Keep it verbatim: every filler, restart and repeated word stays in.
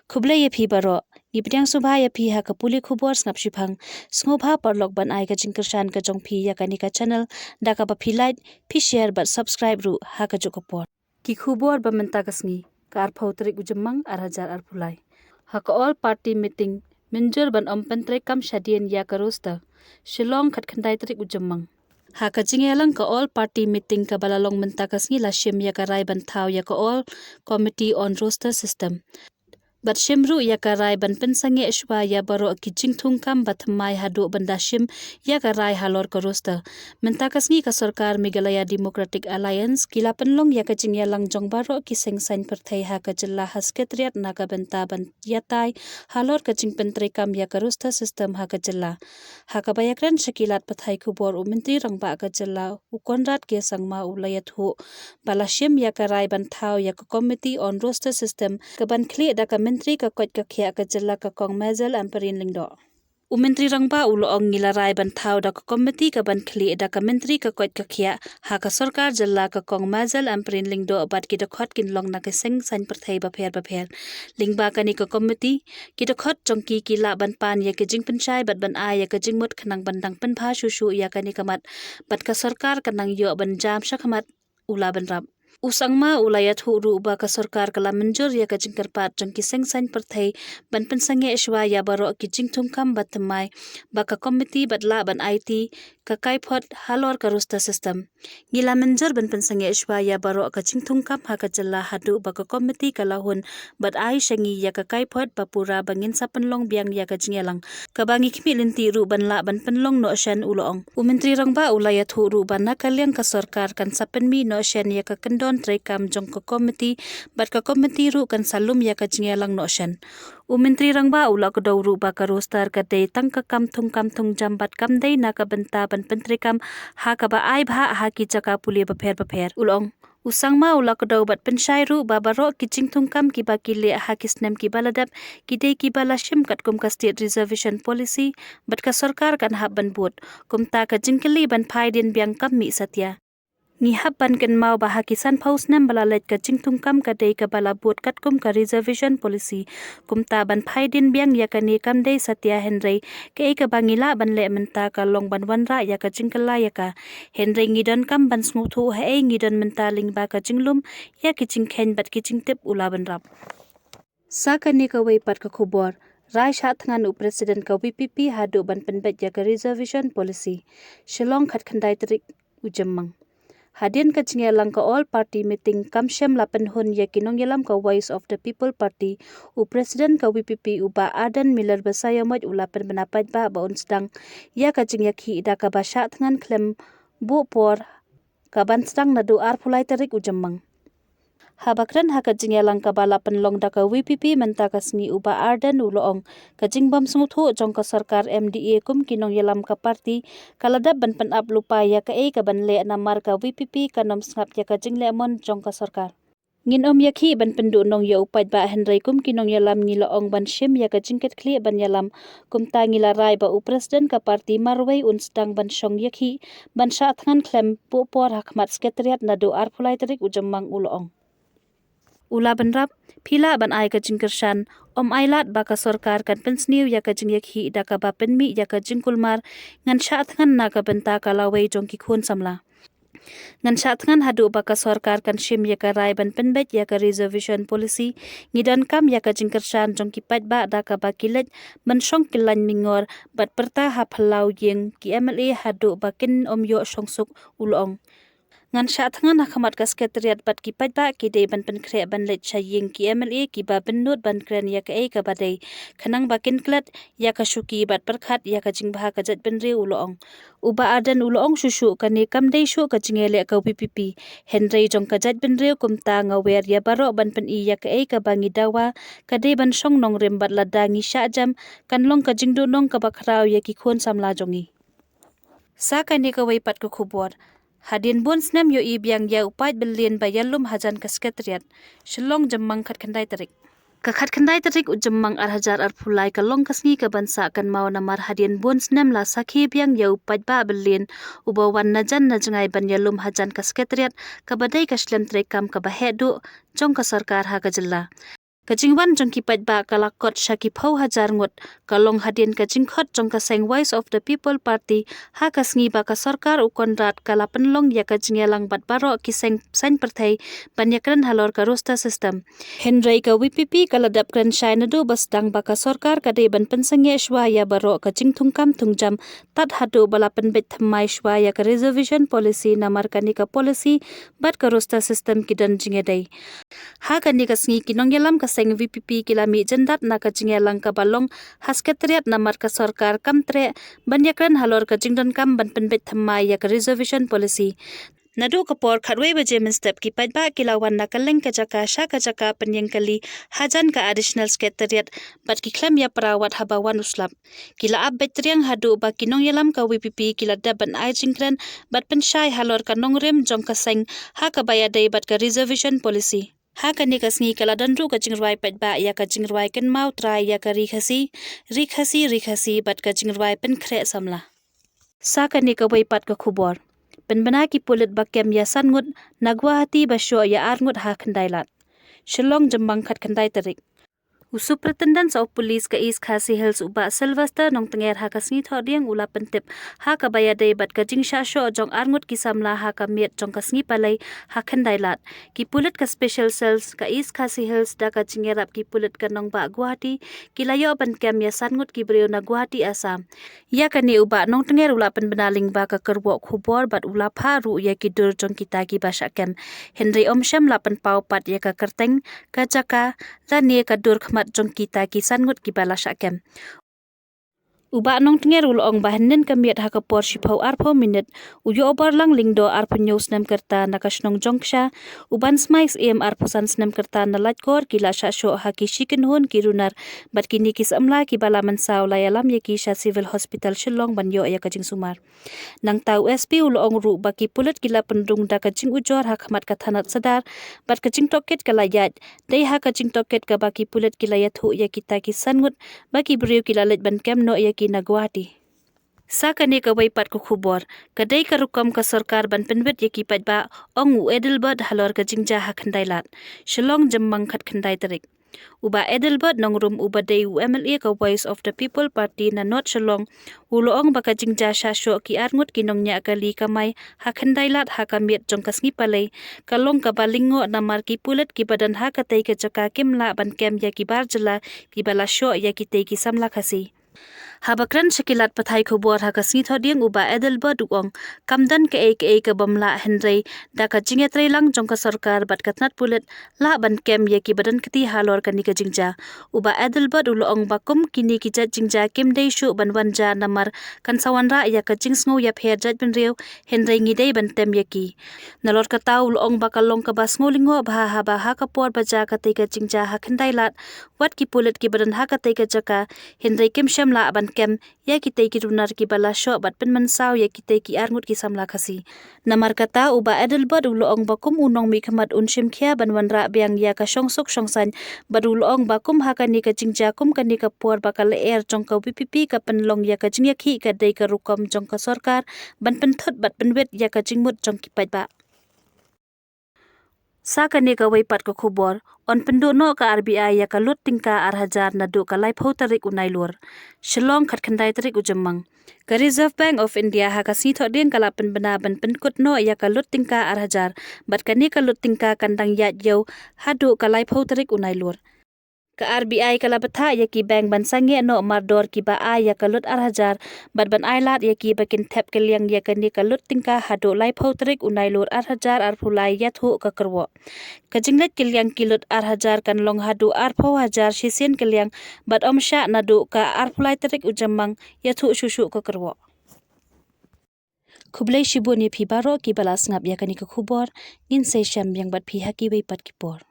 Khublei ïa phi baroh. Ngi pdiang sngewbha ïa phi ha ka pule khubor sngap shiphang. Sngewbha paralok ban ai ka jingkyrshan ka jong phi ïa kane ka channel da kaba phi like, phi share bad subscribe ruh ha kajuh ka por. Ki khubor ba mynta ka sngi, ka arphew tarik u Jymmang ar hajar arphew lai. Ha ka All Party Meeting mynjur ban ym pyntreikam shadien ïa ka roster. Shillong, khatkhyndai tarik u Jymmang. Ha ka jingïalang ka All Party Meeting kaba la long mynta ka sngi la shim ïa ka rai ban thaw ïa ka All Committee on Roster System. Bad shim ruh ïa ka rai ban pynsangeh shuwa ïa baroh ki jingthungkam ba thymmai haduh ban da shim ïa ka rai halor ka roster. Mynta ka sngi ka sorkar Meghalaya Democratic Alliance ki la pynlong ïa ka jingïalang jong baroh ki seng saiñ pyrthei ha ka jylla ha Secretariat na ka bynta ban ïatai halor ka jingpyntreikam ïa ka roster system ha ka jylla. Ha kaba ïakren sha ki lad pathai khubor u Myntri Rangbah ka jylla u Conrad K Sangma u la ïathuh ba la shim ïa ka rai ban thaw ïa ka Committee on Roster System ka ban khlieh da ka Myntri ka koit ka khiah ka jylla ka Kong Mazel Ampareen Lyngdoh. U Myntri Rangbah u la ong ngi la rai ban thaw da ka committee ka ban khlieh da ka Myntri ka koit ka khiah ha ka sorkar jylla ka Kong Mazel Ampareen Lyngdoh bad ki dkhot kin long na ki seng saiñ pyrthei bapher bapher. Lyngba kane ka committee, ki dkhot jong ki ki lah ban pan ïa ka jingpynshai bad ban ai ïa ka jingmut khnang ban dang pynbha shuh shuh ïa kane ka mat bad ka sorkar kan nang ïoh ban jam shakhmat, u la bynrap. U Sangma u la ïathuh ruh ba ka sorkar ka la mynjur ïa ka jingkyrpad jong ki seng saiñ pyrthei ban pynsangeh shuwa ïa baroh ki jingthungkam ba thymmai ba ka committee bad lah ban aiti ka kaiphod halor ka roster system. Ngi la mynjur ban pynsangeh shuwa ïa baroh ka jingthungkam ha ka jylla haduh ba ka committee ka la hun bad ai sha ngi ïa ka kaiphod ba pura ba ngin sa pynlong biang ïa ka jingïalang kaba ngi khmih lynti ruh ban lah ban pynlong noh shen, u la ong. U Myntri Rangbah u la ïathuh ruh ba na ka liang ka sorkar kan sa pynmih noh shen ïa ka kyndon treikam jong ka committee bad ka committee ruh kan sa lum ïa ka jingïalang noh shen. U Myntri Rangbah u la kdew ruh ba ka roster ka dei tang ka kam thungkam thungjam bad kam dei na ka bynta ban pyntreikam ha kaba ai bhah ha ki jaka pule bapher bapher, u la ong. U Sangma u la kdew bad pynshai ruh ba baroh ki jingthungkam kiba ki leh ha ki snem kiba la dep ki dei kiba la shim katkum ka State Reservation Policy bad ka sorkar kan hap ban bud. Kumta ka jingkylli ban phai dien biang kam mih satia. Ngi hap ban kynmaw ba ha ki sanphew snem ba la leit ka jingthungkam ka dei kaba la bud katkum ka Reservation Policy. Kumta ban phai dien biang ïa kane kam dei satia hynrei kaei kaba ngi lah ban leh mynta ka long ban wanrah ïa ka jingkylla ïa ka. Hynrei ngi donkam ban sngewthuh haei ngi don mynta lyngba ka jinglum ïa ki jingkheiñ bad ki jingtip, u la bynrap. Sa kane kawei pat ka khubor, rai shah thngan u President ka VPP haduh ban pynbeit ïa ka Reservation Policy. Shillong, khatkhyndai tarik u Jymmang. Hadien ka jingïalang ka All Party Meeting kam shym la pynhun ïa ki nongïalam ka Voice of the People Party, u President ka VPP u Bah Ardent Miller Basaiawmoit u la pynbna paidbah ba un sdang ïa ka jingïakhih da kaba shah thngan khlem buh por, ka ban sdang naduh arphew lai tarik u Jymmang. Haba kren ha ka jingïalang kaba la pynlong da ka VPP mynta ka sngi, u Bah Ardent u la ong ka jingbym sngewthuh jong ka sorkar MDA kum ki nongïalam ka party ka la dep ban pynap lypa ïa kaei ka ban leh namar ka VPP kan ym sngap ïa ka jinglehmon jong ka sorkar. Ngin ym ïakhih ban pynduhnong ïa u paidbah hynrei kum ki nongïalam ngi la ong ban shim ïa ka jingkitkhlieh ban ïalam. Kumta ngi la rai ba u President ka party marwei un sdang ban shong ïakhih ban shah thngan khlem buh por ha khmat Secretariat naduh arphew lai tarik u Jymmang, u la ong. U la bynrap, phi lah ban ai ka jingkyrshan, ym ailad ba ka sorkar kan pynsniew ïa ka jingïakhih da kaba pynmih ïa ka jingkulmar, ngan shah thngan na ka bynta ka lawei jong ki khun samla. Ngan shah thngan haduh ba ka sorkar kan shim ïa ka rai ban pynbeit ïa ka Reservation Policy, ngi donkam ïa ka jingkyrshan jong ki paidbah da kaba ki leit ban shong kyllaiñ mingor bad pyrta ha phyllaw ïing ki MLA haduh ba kin ym ïoh shongsuk, u la ong. Ngan shah thngan ha khmat ka Secretariat bad ki paidbah ki dei ban pynkhreh ban leit sha ïing ki MLA kiba bynnud ban kren ïa kaei kaba dei, khnang ba kin klet ïa ka shuki bad pyrkhat ïa ka jingbha ka jaitbynriew, u la ong. U Bah Ardent u la ong shuh shuh kane kam dei shuh ka jingïaleh ka VPP, hynrei jong ka jaitbynriew, kumta nga wer ïa baroh ban pyni ïa kaei kaba ngi dawa ka dei ban shong nongrim bad lada ngi shah jem kan long ka jingduhnong kaba khraw ïa ki khun samla jong ngi. Sa kane kawei pat ka khubor. Hadien bun snem ïohi biang ïa u paid byllien ba ïalum hajan ka Secretariat. Shillong, Jymmang, khatkhyndai tarik. Ka khatkhyndai tarik u Jymmang ar hajar arphew lai ka long ka sngi ka ban sah kynmaw namar hadien bun snem la sakhi biang ïa u paidbah byllien uba wan najan najngai ban ïalum hajan ka Secretariat kaba dei ka shlem treikam kaba heh duh jong ka sorkar ha ka jylla. Ka jingwan jong ki paidbah ka la kot sha ki phew hajar ngut, ka long hadien ka jingkhot jong ka seng Voice of the People Party, ha ka sngi ba ka sorkar u Conrad ka la pynlong ïa ka jingïalang bad baroh ki seng saiñ pyrthei, ban ïakren halor ka roster system. Hynrei ka V P P ka la dep kren shai naduh ba sdang ba ka sorkar ka dei ban pynsangeh shuwa ïa baroh ka jingthungkam thungjam, tad haduh ba la pynbeit thymmai shuwa ïa ka reservation policy namar kane ka policy bad ka roster system ki don jingïadei. Ha kane ka sngi ki nongïalam ka seng V P P ki la mih jyndat na ka jingïalang kaba long ha Secretariat namar ka sorkar kam treh ban ïakren halor ka jingdonkam ban pynbeit thymmai ïa ka reservation policy. Naduh ka por khatwei baje mynstep ki paidbah ki la wan na kylleng ka jaka sha ka jaka pynïeng kali hajan ka Additional Secretariat bad ki khlem ïapra wat haba wan u slap. Ki la ap beit triang haduh ba ki nongïalam ka V P P ki la dep ban ai jingkren bad pynshai halor ka nongrim jong ka seng ha kaba ïadei bad ka reservation policy. Ha kane ka sngi ka la don ruh ka jingrwai paidbah ïa ka jingrwai kynmaw trai ïa ka Ri Khasi, Ri Khasi, Ri Khasi bad ka jingrwai pynkhreh samla. Sa kane kawei pat ka khubor. Pynbna ki pulit ba kem ïa san ngut na Guwahati ba shoh ïa ar ngut ha Khyndai Lad. Shillong, Jymmang, khatkhyndai tarik. U Superintendent of Police ka East Khasi Hills u Bah Sylvester Nongtnger ha ka sngi Thohdieng u la pyntip ha kaba ïadei bad ka jingshah shoh jong ar ngut ki samla ha ka miet jong ka sngi Palei ha Khyndai Lad. Ki pulit ka Special Cells ka East Khasi Hills da ka jingïarap ki pulit ka nongbah Guwahati ki la ïoh ban kem ïa san ngut ki briew na Guwahati, Assam. Ïa kane u Bah Nongtnger u la pynbna lyngba ka kyrwoh khubor bad u la phah ruh ïa ki dur jong kita kiba shah kem. Hynrei um shym la pynpaw pat ïa ka kyrteng, ka jaka lane ka dur khmat jong kita ki san ngut kiba la shah kem. U Bah Nongtnger u la ong ba hynnin ka miet ha ka por shiphew arphew minit, u Ïohbarlang Lyngdoh arphew hynñiew snem ka rta na ka shnong Jongksha, u Bansmai Syiem arphew san snem ka rta na Laitkor ki la shah shoh ha ki shi kynhun ki runar bad kine ki samla kiba la mynsaw la ïalam ïa ki sha Civil Hospital Shillong ban ïoh ïa ka jingsumar. Nangta u S P u la ong ruh ba ki pulit ki la pynrung da ka jingujor ha khmat ka thanat Sadar bad ka jingtohkit ka la ïaid. Dei ha ka jingtohkit kaba ki pulit ki la ïathuh ïa kita ki san ngut ba ki briew ki la leit ban kem noh ïa ki na Guwahati. Sa kane kawei pat ka khubor, ka dei ka rukom ka sorkar ban pynwit ïa ki paidbah, ong u Adelbert halor ka jingjia ha Khyndai Lad. Shillong, Jymmang, khatkhyndai tarik. U Bah Adelbert Nongrum uba dei u M L A ka Voice of the People Party na North Shillong, u la ong ba ka jingjia shah shoh ki ar ngut ki nongñiah kali kamai ha Khyndai Lad ha ka miet jong ka sngi Palei ka long kaba lyngngoh namar ki pulit kiba don ha katei ka jaka kim lah ban kem ïa ki bar jylla kiba la shoh ïa kitei ki samla Khasi. Haba kren sha ki lad pathai khubor ha ka sngi Thohdieng u Bah Adelbert u ong, kam don kaei kaei kabym lah, hynrei da ka jingïatreilang jong ka sorkar bad ka tnat pulit lah ban kem ïa kiba don kti halor kane ka jingjia. U Bah Adelbert u la ong ba kum kine ki jait jingjia kim dei shuh ban wan jia namar kan sa wanrah ïa ka jingsngew ïapher jaitbynriew, hynrei ngi dei ban tem ïa ki. Nalor kata u la ong ba ka long kaba sngewlyngngoh bha haba ha ka por ba jia katei ka jingjia ha Khyndai Lad, wat ki pulit kiba don ha katei ka jaka, hynrei kim shym lah ban kem ïa kitei ki runar kiba la shoh bad pynmynsaw ïa kitei ki ar ngut ki samla Khasi. Namar kata u Bah Adelbert u la ong ba kum u nongmihkhmat un shim khia ban wanrah biang ïa ka shongsuk shongsaiñ bad u la ong ba kum ha kane ka jingjia kum kane ka por ba ka lyer jong ka V P P ka pynlong ïa ka jingïakhih ka dei ka rukom jong ka sorkar ban pynthut bad pynwit ïa ka jingmut jong ki paidbah. Sa kane kawei pat ka khubor, yn pynduh noh ka R B I ïa ka lut tyngka ar hajar naduh ka laiphew tarik u Nailur. Shillong, khatkhyndai tarik u Jymmang. Ka Reserve Bank of India ha ka sngi Thohdieng ka la pynbna ban pynkut noh ïa ka lut tyngka ar hajar bad kane ka lut tyngka kan dang ïaid ïew haduh ka laiphew tarik u Nailur. Ka R B I ka la bthah ïa ki bank ban sangeh noh mardor kiba ai ïa ka lut ar hajar bad ban ai lad ïa ki ba kin thep kylliang ïa kane ka lut tyngka haduh laiphew tarik u Nailur ar hajar arphew lai, ïathuh ka kyrwoh. Ka jingleit kylliang ki lut ar hajar kan long haduh arphew hajar shisien kylliang bad ym shah naduh ka arphew lai tarik u Jymmang, ïathuh shuh shuh ka kyrwoh. Khublei shibun ïa phi baroh kiba la sngap ïa kane ka khubor. Ngin sa ïashem biang bad phi ha kiwei pat ki por.